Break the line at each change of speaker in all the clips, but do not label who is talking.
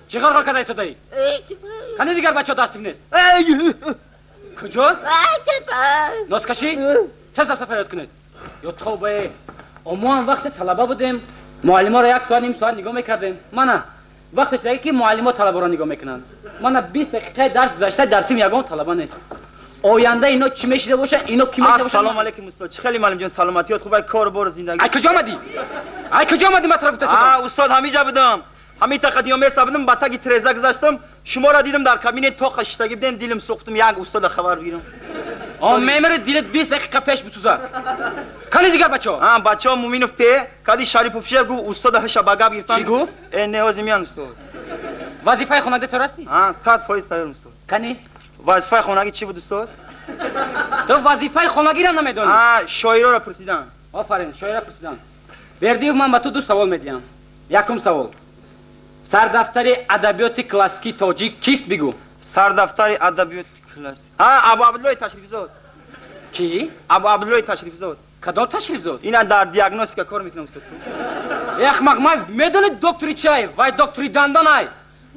Чӣ ғарғар карда истодаӣ? Кани дигар бачаҳо дар синф нест? Куҷо? Носкашӣ? Тез рафта фарёд кунед. Ё тавбае, мо ҳам вақте талаба будем, муаллиморо як соат, ним соат нигоҳ мекардем. Мана вақтеш даги ки муаллимо талабаро нигоҳ мекунанд. Мана 20 дақиқаи дарс гузашта, дар синф ягон талаба нест. Оянда ино чӣ мешида бошад, ино кӣ мешида бошад?
Ассалому алайкум устод. Чӣ хеле муаллим ҷон, саломатиёт хуб, кор бор зиндагӣ.
Ай куҷо омадӣ? Ай куҷо омадӣ? Ман тараф гуфта.
Устод, ҳамиҷа будам. Ҳамин тақат ё меса будам, ба таги треза гузаштам, шуморо дидам дар кабинет тоқа шиштагӣ будем, дилам сӯхтум, як устода хабар бигирам.
Он мемири, дилат 20 дақиқа пеш бисӯзад. Кани дигар бачаҳо?
А, бачаҳо Муминов пе, кади Шарипов ше гуфт, устода ҳаша ба гап гирифтан.
Чӣ гуфт?
Не, ҳозир меян устод.
Вазифаи хонагӣ тайёр ҳастӣ?
А, 100% тайёрам устод.
Кани?
Вазифаи хонагӣ чӣ буд устод?
Ту вазифаи хонагиро намедонӣ?
А, шоироро пурсидан.
Офарин, шоиро пурсидан. Бердиев, ман ба ту ду савол медиҳам. Якум савол. Сардафтари адабиёти классикии тоҷик кист, бигӯ?
Сардафтари адабиёти классик. Ҳа, Абу Абдуллои Ташрифзод.
Кӣ?
Абу Абдуллои Ташрифзод.
Кадом Ташрифзод?
Ина дар диагностика кор мекунам устод.
Ахмақ, ман медонӣ доктори чай, вай доктори дандон ай.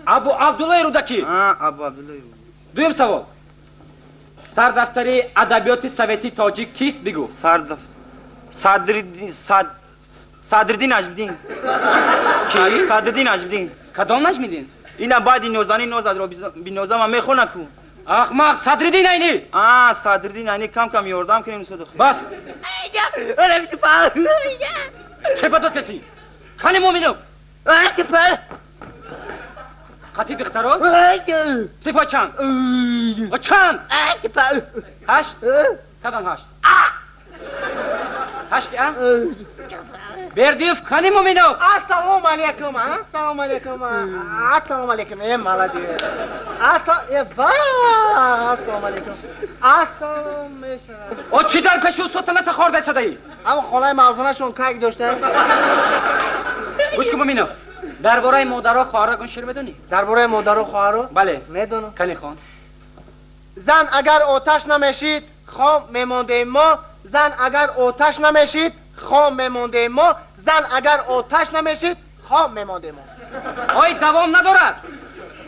Абу Абдуллои Рӯдакӣ.
А, Абу Абдуллои.
Дуюм савол. Сардафтари адабиёти советии тоҷик кист, бигӯ?
Сардафтар Садриддин Наҷмиддин.
Кӣ?
Садриддин Наҷмиддин.
Кадом Наҷмиддин?
Ина баъди нозанин нозадро бинозама мехона ку.
Ахмақ, Садриддин Айнӣ.
А, Садриддин Айнӣ, кам кам ёрдам кунем устод.
Бас. Чӣ ба дод касӣ? Кани Муминов? Қати духтаро? Сифо чанд? Чанд? Ҳашт? Кадом ҳашт? Ҳашти а? Бердиев, кани Муминов?
Ассалому алайкум, ассалому алайкум, ассалому алайкум. Э, молодец. Ва, ассалому алайкум. Ассалом мешавад.
О, чӣ дар пеши устодта натахорда истодаӣ?
Ама хонаи мавзунашон как дошта?
Гӯш кун, Муминов. Дар бораи модаро, хоҳаро ягон шеър медонӣ?
Дар бораи модару хоҳаро?
Бале.
Медонам.
Кани хон.
Зан агар оташ намешид, хом мемондем мо. Зан агар оташ намешид, хом мемондем мо. Зан агар оташ намешид, хом мемондем мо.
Ой, давом надорад.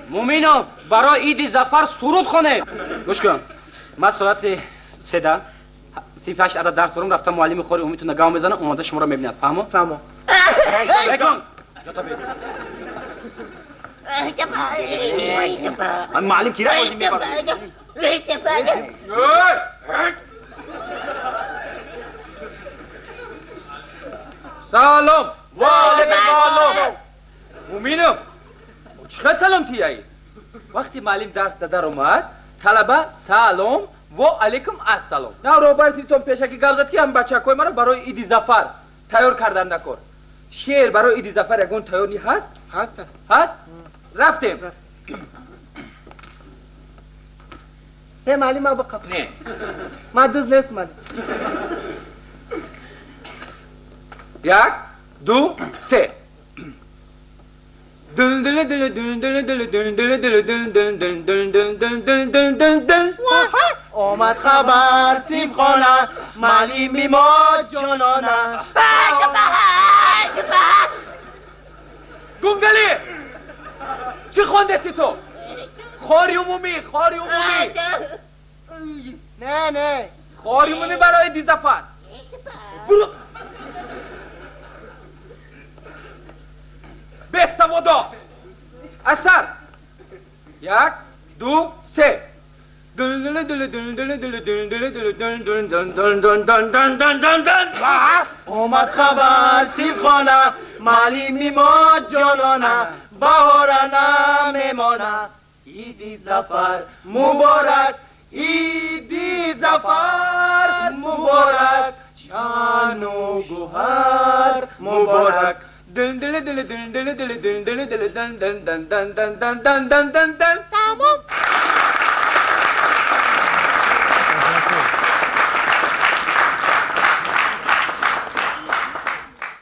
Муминов, барои иди Зафар суруд хонед. Гӯш кун. Ман соати седа синфи ҳашт адад дарс дорам, рафта муаллими хори умумитона гав мезанам, омода шуморо мебинад. Фаҳмо?
Фаҳмо.
Бекон. Ҷото бес.
Муаллим кира бозӣ мебарад.
Салом! Ва алайкум салом! Муминов, чӣ хел салом тияй? Вақти муаллим дарс дадар омад, талаба салом ва алайкум ассалом. На роҳбари синфтон пешакӣ гап зад, ки ҳам бачакҳои маро барои иди Зафар тайёр кардан накор. Шеър барои иди Зафар ягон тайёрӣ ҳаст?
Ҳаст.
Ҳаст? Рафтем.
Не, муаллим, ман бақаб.
Не.
Ман дузд нестам, муаллим.
Як, ду, се.
Омад хабар синфхона, муаллими мо ҷонона.
Гунгали! Чӣ хондеси ту? Хори умумӣ, хори умумӣ.
Не, не.
Хори умумӣ барои иди Зафар. Буру. Бесаводо. Асар. Як, ду, се.
Омад хабар синфхона, муаллими мо ҷонона, баҳора намемона. Иди Зафар муборак, иди Зафар муборак, ҷону гӯҳар муборак.
Тамом.